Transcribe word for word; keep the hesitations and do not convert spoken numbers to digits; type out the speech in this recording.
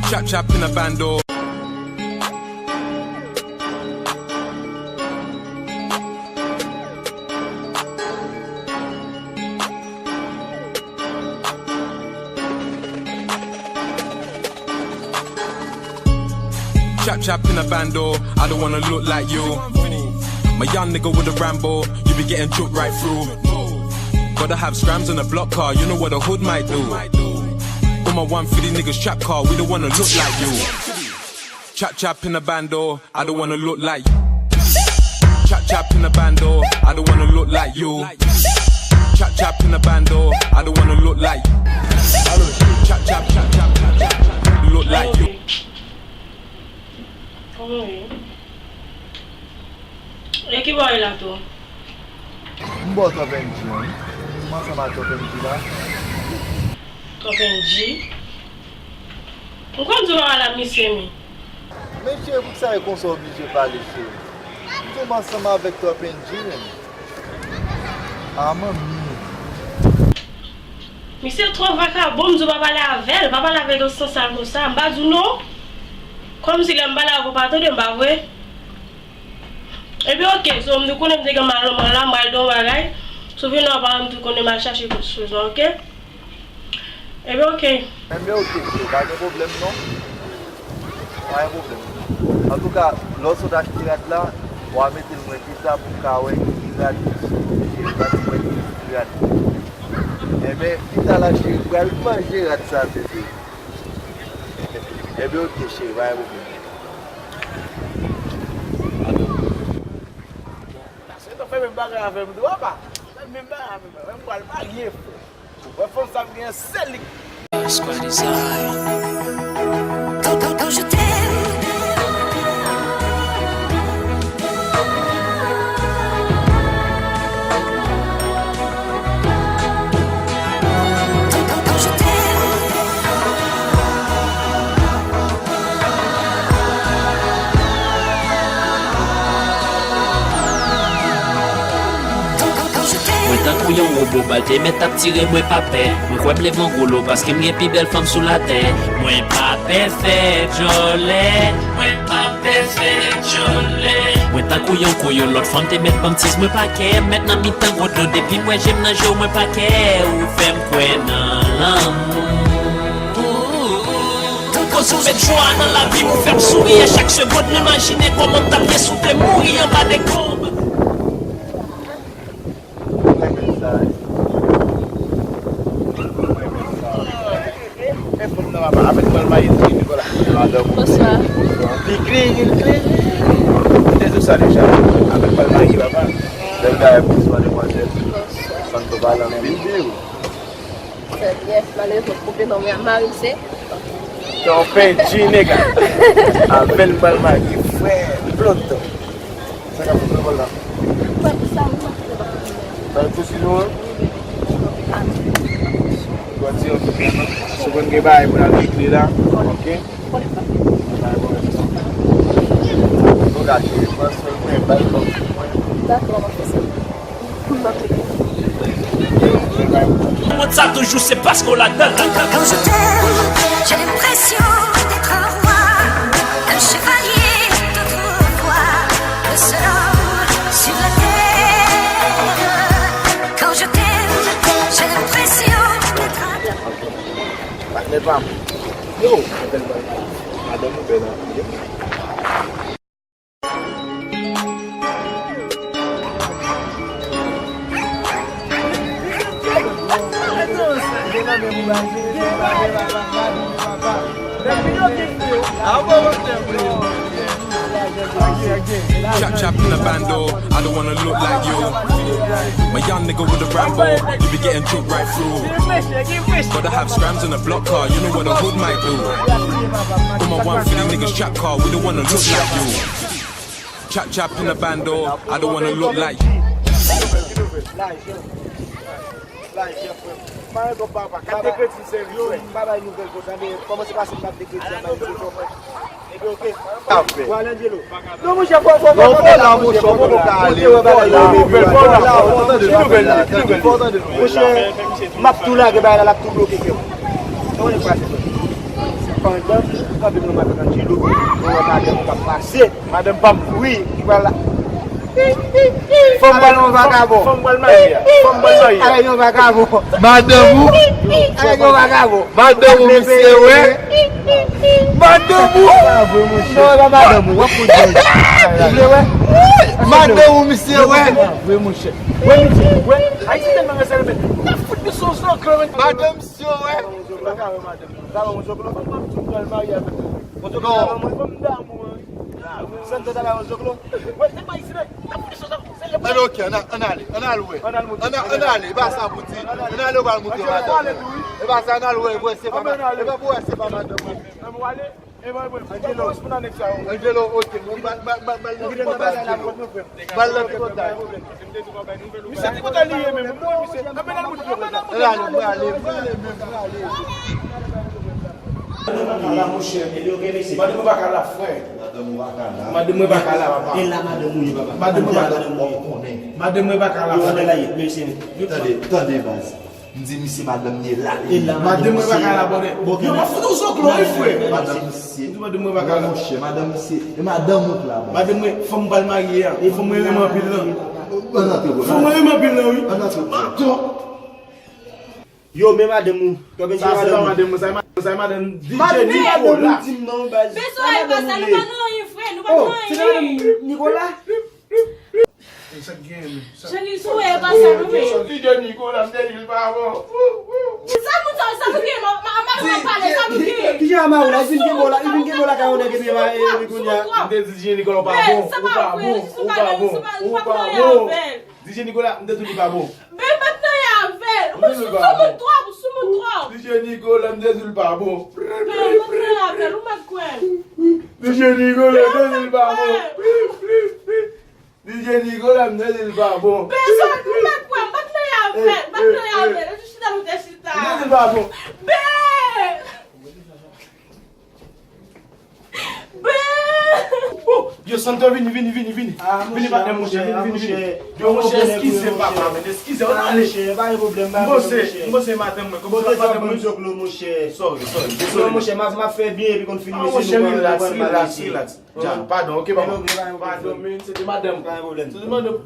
Chap chap in a bando. Chap chap in a bando, I don't wanna look like you. My young nigga with a Rambo, you be getting took right through. Gotta have scrams in a block car, you know what a hood might do. Uma one for the niggas trap car, we don't wanna look like you. Chap chap in a bando, I don't wanna look like you. Chap chap in a bando, I don't wanna look like you. Chap chap in a bando, I don't wanna look like you. Chap chap chap chap chap chap, look like you. Kòman w ye? E ki bò w ye la tou? M bò Top N G an, wi. M ansanm ak Top N G la. Top N G? M konn di w pa pale ak misye, men. Men cheri, poukisa e konsa w oblije pale, cheri? M di w m ansanm avèk Top N G, men. A manmi. Misye twò vakabon, m di w pa pale avè l, pa pale avè l nan sans sa l konsa. M pa di w non. Kòmsi lè m pale avè w, w pa tande m, pa vre? Ebyen, oke, so, m di w konnen m te gen mal nan mwen la, m pral di w yon bagay. Si w vin nan pa m, di w konnen m al chache kòs sou zon, oke? Ebyen, oke. Ebyen, oke, cheri, pa gen pwoblèm, non. Pa gen pwoblèm. Antouka, lè w sot achte rad la, w a mete l mwen pita pou m ka wè ki rad, cheri, pa gen mwen ki rad. Ebyen, pita la, cheri, m pral manje rad sa, bebe. Ebyen, oke, cheri, pa gen pwoblèm. Atò. Bon, se nou fè menm bagay avè m tou, apa? Fè menm bagay avè m, mwen m pral marye, frè. Ou wè fanm sa m gen, se li. Squad is high. Quand, quand, quand je t'aime. Mwen tankou yon wobo, bal te mèt ap tire, mwen pa pè. Mwen kwè m leve an gwo lo, paske m gen pi bèl fanm sou latè. Mwen pa pè fè djòlè, mwen pa pè fè djòlè. Mwen tankou yon koyon, lòt fanm te mèt ban m tiz, mwen pa kè. M mèt nan mitan gwo dlo, depi m wè je m nan je w, mwen pa kè. Ou fè m kwè nan lanmou. Koz ou met jwa nan lavi m, ou fè m souri a chak segonn. M imajine kòman m t ap ye si w te mouri anba dekonb. Mwen renmen sa wi. Mwen renmen sa. E fanm nan papa, avèk bal mayi, li Nikola. Madanm ou. Bonswa. Li klere, li klere. Li te di sa deja. Avèk bal mayi, papa. Bèl bagay, bonswa, demwazèl. Bonswa. Santo Balan, Bilbil. Trè byen, malere pou koupe non mwen a mari m se. Top N G, nèg la. Avèl bal mayi, frè, ploto. Sa k ap fèt nan bòl la? Sa, sa, sa, sa. Sa, tout si nou an? Bon, di yon tout la, non? Si w konn gen bagay pou n al regle la, oke? Bagay bon, respè. Nou ka cheri, pran swen mwen, bay love pou mwen. Dakò, m ap fè sa. Mwen sa toujou se paske w ladan. Quand je t'aime, j'ai l'impression d'être un roi, un chevalier d'autrefois, le seul homme sur la terre. Quand je t'aime, j'ai l'impression d'être un Patnè pa m. Yo, bèl bagay. Madanm ou bèl anpil. Chap chap in a bando, I don't wanna look like you. My young nigga with a Rambo, you be getting took right through. Gotta have scrams in a block car, you know what a hood might do. Uma one for the niggas trap car, we don't wanna look like you. Chap chap in a bando, I don't wanna look like you. Mare kòb papa, kat de kredi m sèvi, frè. Pa bay nouvèl konsa, men kòman se pase m kat de kredi a bay nouvèl konsa. Epi oke. Ou ale Angelo. Non, monchè, fò, fò, fò, fò, la, monchè, fò, fò, ka ale. Fò, la, fò, tande nouvèl la, tande nouvèl. Monchè, m ap tou lage bagay la, l ap tou bloke kè m. Kòman e pase, frè? Pandan m kanpe nan matant Angelo, mwen wè madanm k ap pase. Madanm pa m. Wi, ki pral la. Fanm pral yon vakabon. Fanm pral marye a. Fanm pral marye a. Avèk yon vakabon. Madanm ou? Avèk yon vakabon. Madanm ou, misye wè. Madanm ou? Non, e pa madanm ou. W ap konn jan. Misye wè. Madanm ou, misye wè. Vre, monchè. Wè, misye, wè. Ayisyen tèlman rèse l, men. N ap fout nou sou zòklò, men. Madanm, misye wè. Sa va, yon zòklò? Fanm pral marye avèk ou. Yon zòklò? Non. Fanm damou, wi. Santa ta la yon zòklò. Wè, se pa isi, men. N ap fout sou sa. Ann, ok, ann a-, ann ale, ann al wè. Ann al monte. Ann a-, ann ale, e pa sa pou di. Ann ale, ou pral monte madanm. E pa sa, ann al wè, wè, se pa ma-, e pa pou wè, se pa madanm ou. Ann ale. E pa vre. Angelo. Angelo, ok, mwen ba, ba, ba, ba, ba, ba, ba, ba, Bal nan tripotay. Misye tripotay li ye menm, wi, misye. Ann ale, mwen ale, mwen ale, mwen ale. Madanm mwen pa ka la, monchè. Madanm mwen pa ka la, frè. Madanm mwen pa ka la. Madanm mwen pa ka la, papa. E la madanm ou ye, papa. Madanm mwen pa ka la. Madanm mwen pa ka la, frè. Yo fè la ye, mesye. Tande, tande, baz. M di misye madanm li la. E la madanm mwen pa ka la, bòdè. Yo, m ap fout ou zòklò, wi, frè. Madanm misye. M di madanm mwen pa ka la. Monchè, madanm misye. E madanm ou k la, baz. Madanm mwen, fanm m pral marye a. Fanm mwen renmen anpil lan. Ann antre, bro. Fanm mwen renmen anpil lan, wi. Ann antre, bro. Yo, men madanm ou. Sa se pa madanm mwen, sa e madanm, sa e madanm D J Nicolas. Madanm ou di m non, baz. Sa madanm ou ye. Oh, se madanm Nicolas? Sa k gen, men? Sa Chéri, sou e pa sa nou ye. D J Nicolas, m te di l pa bon. Sa moun sa, sa nou gen, ma, ma, ma, ma pale, sa nou gen. Ki jan a Maou la, li vin kenbe w la, li vin kenbe w lakay yon nèg epi e pa, e, e, kounye a. M te di D J Nicolas ou pa bon, ou pa bon, ou pa bon, ou pa bon. D J Nicolas, m te di w li pa bon. Ben, m pa t nan avè l. Ou sou moun twòp, ou sou moun twòp. D J Nicolas, m te di l pa bon. Ben, m pa t nan avè l, ou mèt kwè m. D J Nicolas, m te di l pa bon. D J Nicolas, m te di l pa bon. Pèsòn, ou mèt kwè m, m pa t nan avè l, m pa t nan avè l. Nou chita, nou te chita. M te di l pa bon. Ben! Ben! Oh, yo, Santo, vini, vini, vini, vini. Vini, patnè, monchè, vini, vini, vini. Yo, monchè, eskize m, papa, men, eskize m, ale. Monchè, pa gen pwoblèm, pa gen pwoblèm, monchè. Mwen se madanm mwen, kòman se madanm mwen? Sorry, sorry, desole. Monchè, m ap fè byen epi konn fini, mesye, nou pral, nou pral pale. Relax, relax. Dja, padon, ok, papa. Padon, men, se te madanm. Pa gen pwoblèm. Se te madanm.